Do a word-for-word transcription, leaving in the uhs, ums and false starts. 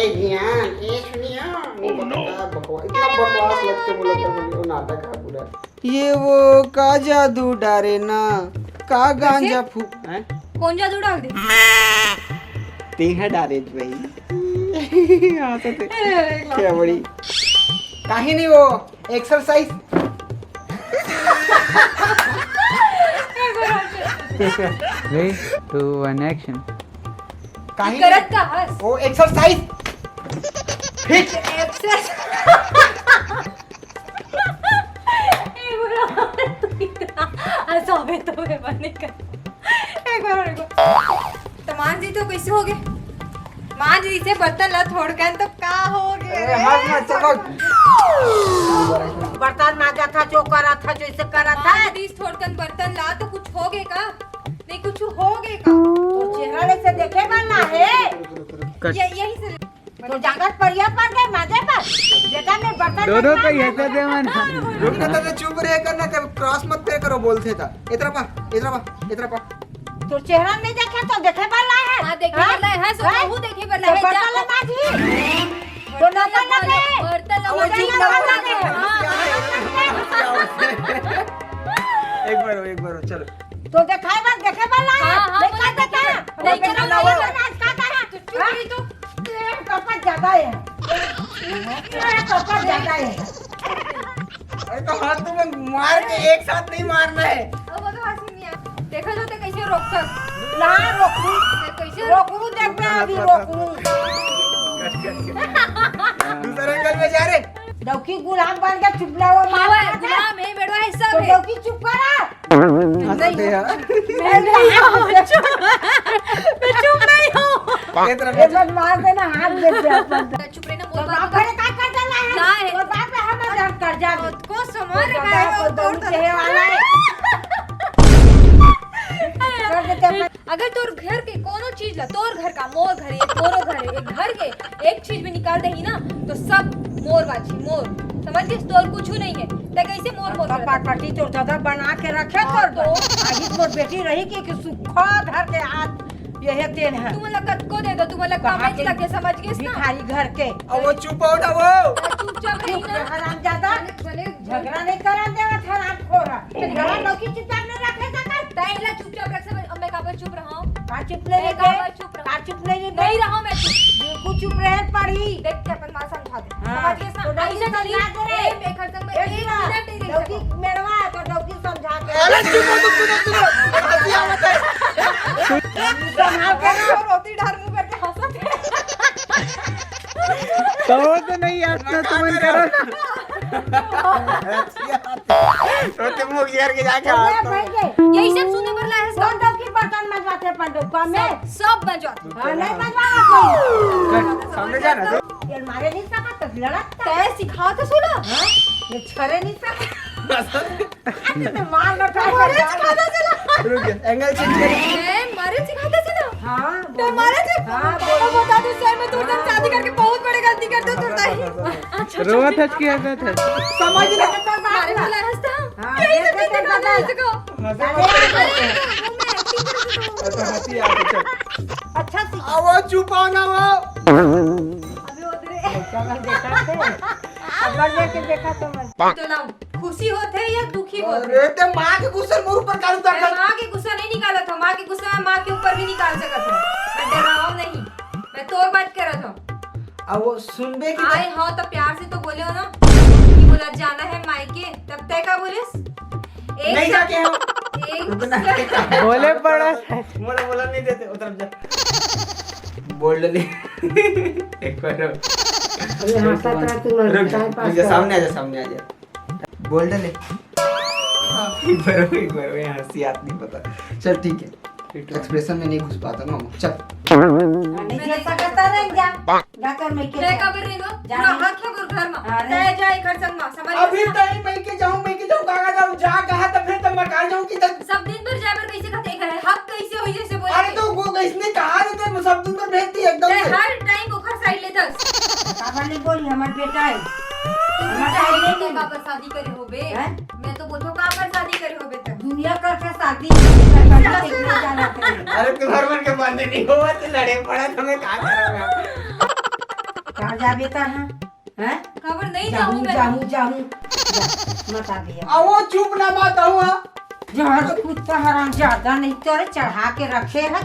ए ध्यान, ए सुनिया, वो बकवास, बकवास, इतना बकवास लगते बोला था, वो नाटक है पूरा। ये वो का जादू डारे ना, का गांजा फूक, हैं? कौन जादू डाल दे? तेहा डारे भाई। हाँ, तो ते-, क्या बड़ी? काहे नहीं वो exercise? Three, two, one, action. काहे करत नहीं? का हस? वो एक्सरसाइज। हिट। एक्सरसाइज। ए, बुरा, तू इतना हंसावे तो मैं बने कर। एक बार और, एक बार। तो मान जी तो कैसे हो गए? मान जी से बर्तन ला थोड़कन तो का हो गए अरे, रे? हंस मत, चल भाग। बर्तन मांजा था, जो करा था, जैसे करा था। मान जी थोड़कन बर्तन ला तो कुछ हो गए का? नहीं, कुछ हो गए का? तो चेहरा ले से देखे वाला है। कट। ये, यही से। तो जागत परिया पर गए माजे पर। बेटा ने बर्तन दोनों मत का मांजा। ये कर दे मन। रुक ना, तो चुप रहे करना, तब क्रॉस मत पे करो, बोलते था। इतना पा, इतना पा, इतना पा। तो चेहरा नहीं देखे तो देखे वाला है। हाँ, देखे हाँ? वाला है, सो हाँ? कहूँ देखे वाला तो है, बर्तन जा। ले माजी। तो नंबर लगे। बर्तन अब वो लगे। चुप रहो। बर्तन लगे। हाँ। एक बार हो, एक बार हो, चलो। तो देखाए बार देखे वाला है। हाँ, हाँ, नहीं बोला कर देता। देखे वाला। नहीं वो कर देता। आज का कहा? तो चुप रही तो। तेरे कपड़ ज्यादा है। तेरे कपड़ ज्यादा है। अरे तो हाथ तो में मार के एक साथ नहीं मारना है। अब वो तो हंसी नहीं है। देखो तो ते कैसे रोकता। ना रोकू। ते कैसे रोकू, देख मैं अभी रोकू। दूसरे एंगल में जा रे। डौकी गुलाम बन के चुपला वो मार। गुलाम है, बेड़वा है सब तो है। डौकी चुप करा। हंसते हैं। मैं नहीं हूँ, चुप। मैं चुप नहीं हूँ। ये तरफ ये बस मार देना, हाथ देख दे अपन। चुप रहना, बोल तो बाप मत। का कर देना है? ना है। तो बाप है, हम कर जा। को समार तो रहा है, बाप वो को दौड़ दौड़ चेहरे वाला है। कर देते अपन। अगर तोर घर के कोनो चीज ला, तोर घर का, मोर घर, एक तोरो घर है, एक घर के एक चीज भी निकाल देही ना, तो सब मोर बाजी, मोर। समझ गए? तोर कुछ नहीं है, ते कैसे मोर मोर करत? पाटपटी तोर दादा बना के रखे हाँ, तोर तो? आही तोर बेटी रही कि, कि सुखा धर के हाथ ये है तेन है। तू मतलब कतको दे दो, तू मतलब कहाँ कमाई के लगे, समझ गए ना? भिखारी घर के। अब वो चुप हो ना वो। चुपचाप रही ना। हरामजादा। चले, चले। झगड़ा नहीं करन देवत हरामखोर। चल, बड़ा लौकी चुपचाप नहीं रखे का कर। तैला चुपचाप रख, समझ, अब मैं काबर चुप रहा हूँ? का चुप नहीं मैं रहे? काबर चुप रहा? का चुप नहीं रहे? नहीं रहा मैं चुप। बिल्कुल चुप रहे पड़ी। देख के अपन माँ समझा दे। हाँ। समझ गए ना? तो ऐसे डौकी चली, समझा दे रे। ए, मैं घर तक में ए, एक सुना, मिनट नहीं रह डौकी सकता। मेड़वा है तो डौकी समझा दे। अरे चुप हो, चुप, चुप, चुप। हंसी आवत है। संभाल के ना। रोती डर मुंह करके हंसत है। तो तो नहीं यार, तो तुम करो। तो तुम लोग यार के जाके हाथ तो। यही सब सुने बर लाए हैं। कौन डौकी बर्तन मंजवाते अपन डौका में? सब, सब मंजवाते। हाँ, नहीं मंजवाना कोई। सामने जा ना तो। ये मारे नहीं सका तो लड़त। तै सिखाओ तो सुनो। हाँ? ये छरे नहीं सका। तो मार लो, try कर। मारे सिखाता चला। रुक जा, एंगल चेंज कर। ए, मारे सिखाता चला। हाँ, तो बोलो। मारे से हाँ, पापा बोलो। बता दे, सर, मैं तो उधर हाँ, शादी बोलो। करके बहुत बड़ी गलती कर दी, तुरता ही। अच्छा, अच्छा, रोवा ठीक। था कि हंसा था? समझ ले। मारे बोला हंसता। हाँ, यही देख, सब देख, चीजें देख, करना है देख। इसको। मजा अरे, मत करो। अरे, वो मैं acting कर रही हूँ। अच्छा, हंसी आ गई, चल। अच्छा सी। आ, वो चुप हो ना वो। अभी उधर है। देखा थे? अब बढ़िया से देखा तो मैं। तो ना, खुशी होत है या दुखी होत है? अरे, ते माँ के गुस्सा मोर ऊपर कालू मैं करता। माँ के गुस्सा नहीं निकालत हूँ, माँ के गुस्सा मैं माँ के ऊपर भी निकाल सकत हूँ। मैं डराओ नहीं, मैं तोर बात करत हूँ। अब वो सुनबे की आए हो तो प्यार से तो बोले हो ना कि बोला जाना है मायके, तब तय का बोलिस? एक नहीं से-, जाके हम। एक रुकना से- है। बोले पड़ा। बोला, बोला नहीं देते, वो तरफ जा। बोल ले। एक बार और। अरे हाँ, सत्रह तू रुक जा, time pass रुक जा, कर। सामने आ जा, सामने आ जा। बोल डले। हाँ। एक बार, एक बार, ये हंसी आत नहीं पता। चल, ठीक है। Expression में नहीं घुस पाता ना, चल। नहीं, जैसा करता रह जा। जा कर मैं के मैं जा। का बोल रही हूँ? जा पूरा नहीं। हक है गुरु घर में। हाँ, नहीं। तय जाए घर संग में, समझ अभी गया? तय मैं के जाऊँ, मैं के जाऊँ, कहाँ जाऊँ? जा कहाँ तब फिर तब मैं कहाँ जाऊँ कि तब सब दिन भर जाए पर कैसे खाते घर है? हक कैसे हो जैसे बोले अरे थे? तो वो इसने कहा नहीं था, सब दिन भर भेजती है एकदम तय से। हर time ओखर side लेता। काबर नहीं बोली, हमार बेटा है। तू हमार बेटा side है नहीं तो बोली। काबर शादी करे होबे? हैं? मैं तो बोलतो काबर शादी करे होबे तब? दुनिया का क्या शादी? शादी देखने जाना था। अरे तुम्हारे मन के बंद नहीं हुआ, तो लड़े पड़ा, तुम्हें कहाँ करोगा? जाबे त, हाँ? हैं? काबर नहीं जाहूँ, जाऊँ मैं? जाहूँ, जाहूँ। जा, मत आबे अब। अवो चुप ना मत हूँ। जहर कुत्ता हरामजादा नहीं तोरे चढ़ा के रखे है।